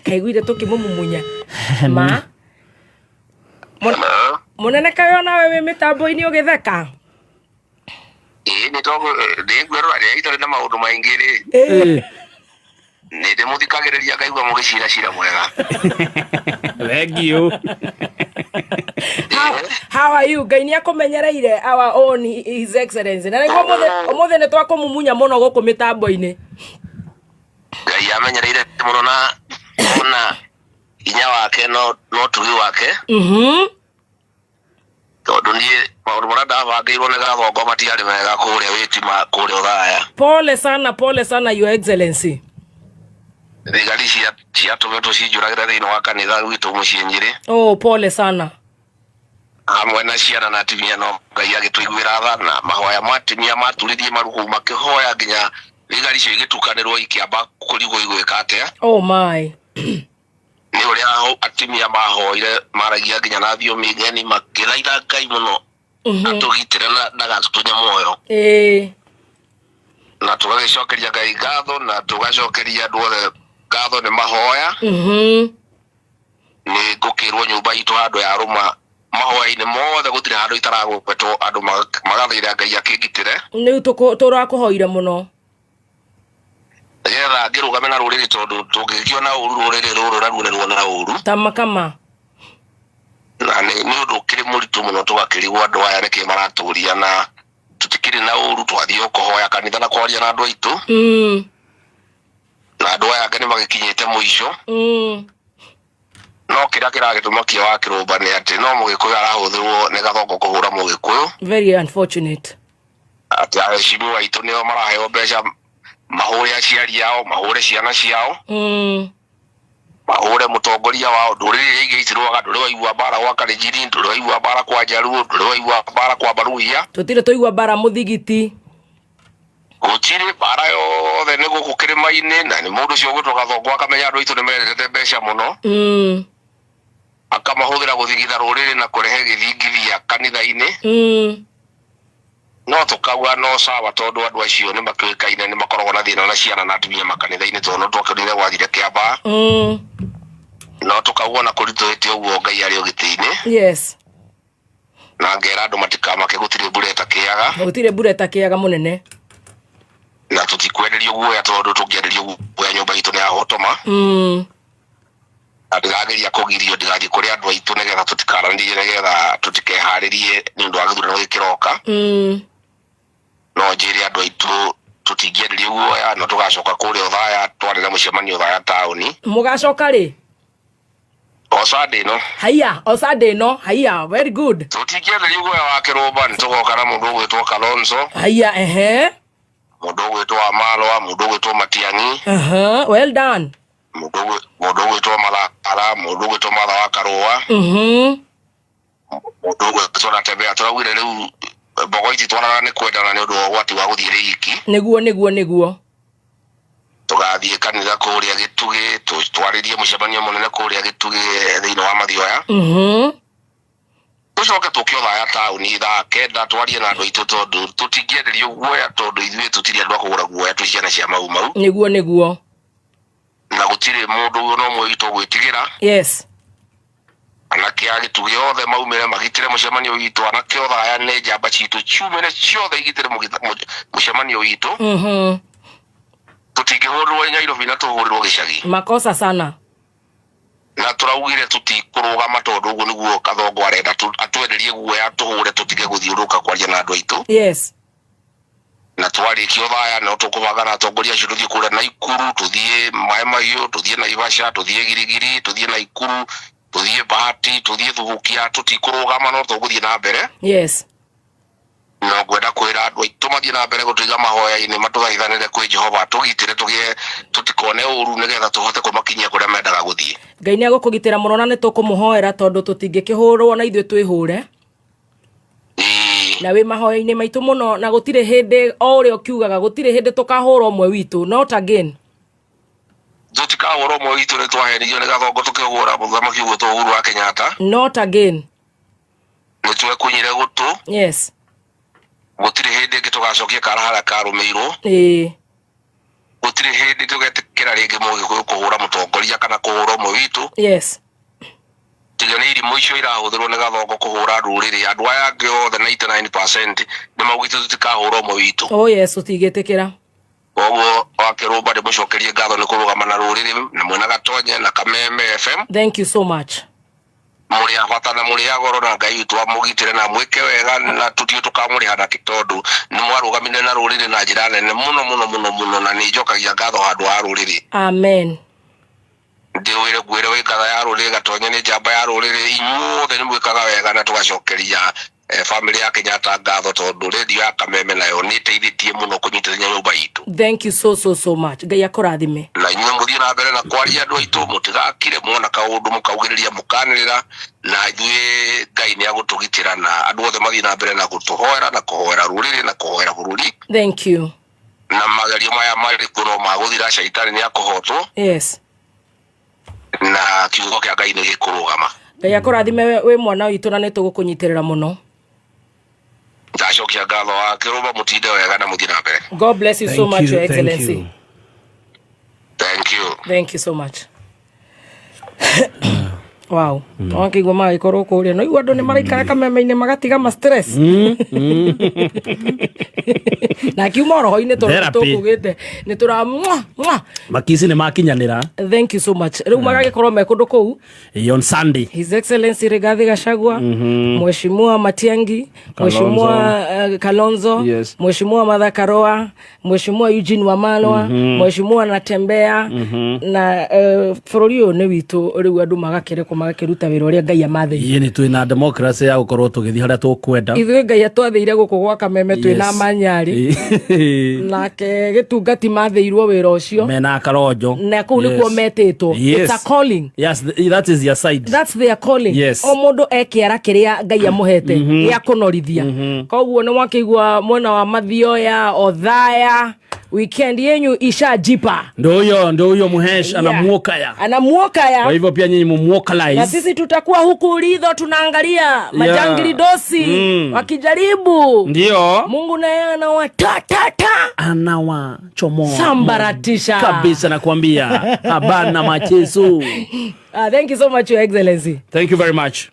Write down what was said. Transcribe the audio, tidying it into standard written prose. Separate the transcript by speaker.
Speaker 1: Kaiguire tũkĩmũmumunya ma. Mũnene kaĩ onawe wĩ mĩtambo-inĩ ũgĩtheka?
Speaker 2: Ĩĩ nĩ tondũ ndĩngwĩrora rĩrĩa itarĩ na maũndũ maingĩ rĩ, nĩ ndĩmũthikagĩrĩria ngaigua mũgĩcira cira mwega.
Speaker 3: Thank you.
Speaker 1: How are you? Ngai nĩ akũmenyereire, our own His Excellency. Na nĩguo ũmũthĩ nĩ twakũmumunya mũno gũkũ mĩtambo-inĩ.
Speaker 2: Ngai amenyereire mũno na ona hinya wake no tugi wake. Tondũ niĩ maũndũ marĩa ndabangĩirwo nĩ Gathongo matiarĩ mega kũrĩa wĩtima kũrĩa Ũthaya.
Speaker 1: Pole sana, pole sana, Your Excellency.
Speaker 2: Thigari ciatũmĩtwo cinjũragĩre thĩinĩ wa kanitha gwitũ mũciĩ Nyĩrĩ.
Speaker 1: Oh, pole sana.
Speaker 2: Hamwe na ciana na atumia, no Ngai agĩtũiguĩra tha na mahoya ma atumia maturirie maru kũu makĩhoya nginya thigari icio igĩtukanĩrwo ikĩamba kũrigwo igwĩka atĩa.
Speaker 1: Oh my.
Speaker 2: Nĩ ũrĩa atumia mahoire maragia nginya na thiomi ng'eni makĩthaitha Ngai mũno atũgitĩre na ndagatũtunye muoyo. Na tũgagĩcokeria Ngai ngatho na tũgacokeria andũ othe ngatho nĩ mahoya. Nĩ ngũkĩrwo nyũmba itũ handũ ya rũma mahoya-inĩ mothe gũtirĩ handũ itaragwetwo, andũ magathaitha Ngai akĩngitĩre.
Speaker 1: Rĩu tũrakũhoire mũno.
Speaker 2: Nĩgetha ngĩrũgame na rũrĩrĩ, tondũ tũngĩkĩona ũru rũrĩrĩ rũrũ naruo nĩ ruona ũru.
Speaker 1: Tama kama.
Speaker 2: Na nĩ ũndũ ũkĩrĩ mũritũ mũno tũgakĩrigwo andũ aya nĩkĩ maratũria, na tũtikĩrĩ na ũru, twathiĩ o kũhoya kanitha na kwaria na andũ aitũ. Na andũ aya angĩ nĩ magĩkinyĩte mũico. No kĩrĩa kĩragĩtũmakia wa kĩrũmba nĩ atĩ no mũgĩkũyũ arahũthĩrwo nĩ Gathongo kũhũra mũgĩkũyũ.
Speaker 1: Very unfortunate.
Speaker 2: Atĩ aheshimiwa aitũ nĩo maraheo mbeca mahũre aciari ao, mahũre ciana ciao, mahũre mũtongoria wao. Ndũrĩrĩ iria ingĩ itirũaga, ndũrĩ waigua mbara gwa Kalenjin, ndũrĩ waigua mbara kwa Jaluo, ndũrĩ waigua mbara kwa Baluhya.
Speaker 1: Tũtirĩ tũigua mbara mũthigiti.
Speaker 2: Gũtirĩ mbara yothe nĩ gũkũ kĩrĩma-inĩ, na nĩ mũndũ ũcio ũgwĩtwo Gathongo akamenya andũ aitũ nĩ mendete mbeca mũno. Akamahũthĩra gũthigitha rũrĩrĩ na kũrehe gĩthingithia kanitha-inĩ. No tũkauga no sawa, tondũ andũ acio nĩ makĩũĩkaine nĩ makoragwo na thĩna na ciana na atumia makanitha-inĩ, tondũ no twakĩonire gwathire Kĩambaa. No tũkauga ona kũritũhĩte ũguo Ngai arĩ o gĩtĩ-inĩ. Na ngera andũ matikamake, gũtirĩ mbura ĩtakĩaga.
Speaker 1: Gũtirĩ mbura ĩtakĩaga, mũnene.
Speaker 2: Na tũtikwenderio guoya, tondũ tũngĩenderio guoya nyũmba itũ nĩ yahotoma. Na ndĩrageria kũgirio ndigathiĩ kũrĩ andũ aitũ nĩgetha tũtikaranĩrie, nĩgetha tũtikeharĩrie nĩ ũndũ wa gĩthurano gĩkĩroka. No njĩre andũ aitũ tũtingĩenderio guoya, no tũgacoka kũrĩa Othaya twarĩ na mũcemanio Othaya taũni.
Speaker 1: Mũgacoka rĩ?
Speaker 2: O Sunday ĩno.
Speaker 1: Haiya, o Sunday ĩno, haiya, very good.
Speaker 2: Tũtingĩenderio guoya wa kĩrũmba, nĩ tũgoka na mũndũ ũgwĩtwo Kalonzo,
Speaker 1: Haiya, ehe.
Speaker 2: Mũndũ ũgwĩtwo Wamalwa, mũndũ ũgwĩtwo Matiang'i,
Speaker 1: Well done.
Speaker 2: Mũndũ ũgwĩtwo Mathara, mũndũ ũgwĩtwo Martha wa Karũa, mũndũ ũgwĩtwo Natembea. Tũraugire rĩu mbogo ititwaranaga nĩ kwendana nĩ ũndũ wa ũgwati wa gũthiĩ rĩ iki.
Speaker 1: Nĩguo.
Speaker 2: Tũgathiĩ kanitha kũrĩa Gĩtugĩ, twarĩrie mũcemanio mũnene kũrĩa Gĩtugĩ thĩinĩ wa Mathioya. Tũcoke tũke Othaya taũni thaa 9 twarie na andũ aitũ, tondũ tũtingĩenderio guoya, tondũ ithuĩ tũtirĩ andũ a kũgũra guoya, twĩ ciana cia Mau Mau.
Speaker 1: Nĩguo.
Speaker 2: Na gũtirĩ mũndũ no ũmwe witũ ũgwĩtigĩra. Anake a Gĩtugĩ othe maumĩre magitĩre mũcemanio witũ, anake Othaya nĩ njamba citũ, ciumĩre ciothe igitĩre mũcemanio witũ. Tũtingĩhũrĩrwo Nairobi na tũhũrĩrwo gĩcagi.
Speaker 1: Makosa sana.
Speaker 2: Na tũraugire tũtikũrũgama, tondũ ũguo nĩguo Kathongo arenda atwenderie guoya, tũhũre tũtige gũthiũrũrũka kwaria na andũ aitũ. Na twarĩkia Othaya no tũkũbanga na atongoria acio tũthiĩ kũrĩa Naikuru, tũthiĩ Maĩ Mahiũ, tũthiĩ Naivasha, tũthiĩ Girigiri, tũthiĩ Naikuru, tũthiĩ Bahati, tũthiĩ Thubukia. Tũtikũrũgama, no tũgũthiĩ na mbere. No ngwenda kwĩra andũ aitũ mathiĩ na mbere gũtũiga mahoya-inĩ, matũthaithanĩre kwĩ Jehova tũgitĩre tũgĩe tũtikone ũru, nĩgetha tũhote kũmakinyia kũrĩa mendaga gũthiĩ.
Speaker 1: Ngai nĩ agũkũgitĩra mũno, na nĩ tũkũmũhoera, tondũ tũtingĩkĩhũrwo na ithuĩ twĩhũre. Na wĩ mahoya-inĩ maitũ mũno, na gũtirĩ hĩndĩ, o ũrĩa ũkiugaga, gũtirĩ hĩndĩ tũkahũra ũmwe witũ, not again.
Speaker 2: Tũtikahũra ũmwe witũ, nĩ twahenirio nĩ Gathongo tũkĩhũra mũthamaki ũgwĩtwo Uhuru wa Kenyatta.
Speaker 1: Not again.
Speaker 2: Nĩ twekunyire gũtũ. Gũtirĩ hĩndĩ ĩngĩ tũgacokia kara harĩa karũmĩirwo. Gũtirĩ hĩndĩ tũgetĩkĩra rĩngĩ Mũgĩkũyũ kũhũra mũtongoria kana kũhũra ũmwe witũ. Tiga nĩ irimũ icio irahũthĩrwo nĩ Gathongo kũhũra rũrĩrĩ, andũ aya angĩ othe 99% nĩ maugĩte tũtikahũra ũmwe witũ.
Speaker 1: Oh yes, tũtigĩtĩkĩra.
Speaker 2: Koguo Wakĩrũmba, ndĩmũcokerie ngatho nĩ kũrũgama na rũrĩrĩ na mwena Gatonye na Kameme FM.
Speaker 1: Thank you so much.
Speaker 2: Mũrĩ a bata na mũrĩ a goro, na Ngai witũ amũgitĩre na mwĩke wega, na tũtiũ tũkamũrĩha nakĩ, tondũ nĩ mwarũgamire na rũrĩrĩ na njĩra nene mũno mũno mũno mũno, na nĩ njokagia ngatho handũ ha rũrĩrĩ.
Speaker 1: Amen.
Speaker 2: Ndĩwĩre ngwĩre wĩ ngatha ya rũrĩrĩ, Gatonye nĩ njamba ya rũrĩrĩ, inyuothe nĩ mwĩkaga wega, na tũgacokeria family ya Kenyatta ngatho, tondũ rĩndiũ ya Kameme nayo nĩ ĩteithĩtie mũno kũnyitithania nyũmba itũ.
Speaker 1: Thank you so so so much. Ngai akũrathime.
Speaker 2: Na inyuĩ mũthiĩ na mbere na kwaria andũ aitũ, mũtigakire, muona kaũndũ mũkaugĩrĩria, mũkanĩrĩra, na ithuĩ Ngai nĩ agũtũgitĩra, na andũ othe mathiĩ na mbere na gũtũhoera na kũhoera rũrĩrĩ na kũhoera bũrũri.
Speaker 1: Thank you.
Speaker 2: Na magerio maya marĩ kuo no magũthira, caitani nĩ akũhotwo. Na kiugo kĩa Ngai nĩ gĩkũrũgama.
Speaker 1: Ngai akũrathime wĩ mwana witũ, na nĩ tũgũkũnyitĩrĩra mũno.
Speaker 2: Ndacokia ngatho, wa Kĩrũmba, mũtinde wega na mũthiĩ na mbere.
Speaker 1: God bless you so
Speaker 3: Thank
Speaker 1: much,
Speaker 3: you,
Speaker 1: Your
Speaker 3: thank
Speaker 1: Excellency.
Speaker 3: you.
Speaker 2: Thank you.
Speaker 1: Thank you so much. Wow, wakĩigua magagĩkorwo kũrĩa, no igua andũ nĩ maraikara Kameme-inĩ magatiga ma stress na akiuma oroho-inĩ, tondũ
Speaker 3: Therapy.
Speaker 1: tũkugĩte nĩ tũra mwa mwa.
Speaker 3: Makici nĩ makinyanĩra.
Speaker 1: Thank you so much. Rĩu magagĩkorwo me kũndũ kũu.
Speaker 3: On Sunday.
Speaker 1: His Excellency Rigathi Gachagua, Mheshimiwa Matiang'i, Mheshimiwa Kalonzo, Mheshimiwa Martha Karua, Mheshimiwa Eugene Wamalwa, Mheshimiwa Natembeya, na bũrũri ũyũ nĩ witũ. Rĩu andũ magakĩrekwo magakĩruta wĩra ũrĩa Ngai amathĩire.
Speaker 3: Ĩ, nĩ twĩ na democracy ya gũkorwo tũgĩthiĩ harĩa tũkwenda.
Speaker 1: Ithuĩ Ngai atwathĩire gũkũ gwa Kameme twĩ na manyarĩ nake gĩtungati mathĩirwo wĩra ũcio.
Speaker 3: Mena Karonjo.
Speaker 1: Na kũu nĩkuo metĩtwo. It's a calling.
Speaker 3: Yes, that is their side.
Speaker 1: That's their calling. O mũndũ ekĩara kĩrĩa Ngai amũhete gĩa kũnorithia. Koguo nĩ mwakĩigua mwena wa Mathioya, Othaya, weekend yenyu ishajipa.
Speaker 3: Ndo huyo Muhesh anamuokaya.
Speaker 1: Anamuokaya.
Speaker 3: Kwa hivyo pia nyinyi
Speaker 1: Na
Speaker 3: mumuokalize.
Speaker 1: Sisi tutakuwa huku Ridho tunaangalia majangili dosi wakijaribu. Mungu naye anawatatata.
Speaker 3: Anawachomoa.
Speaker 1: Sambaratisha.
Speaker 3: Kabisa, nakwambia habana machezo.
Speaker 1: Thank you so much, Your Excellency.
Speaker 3: Thank you very much.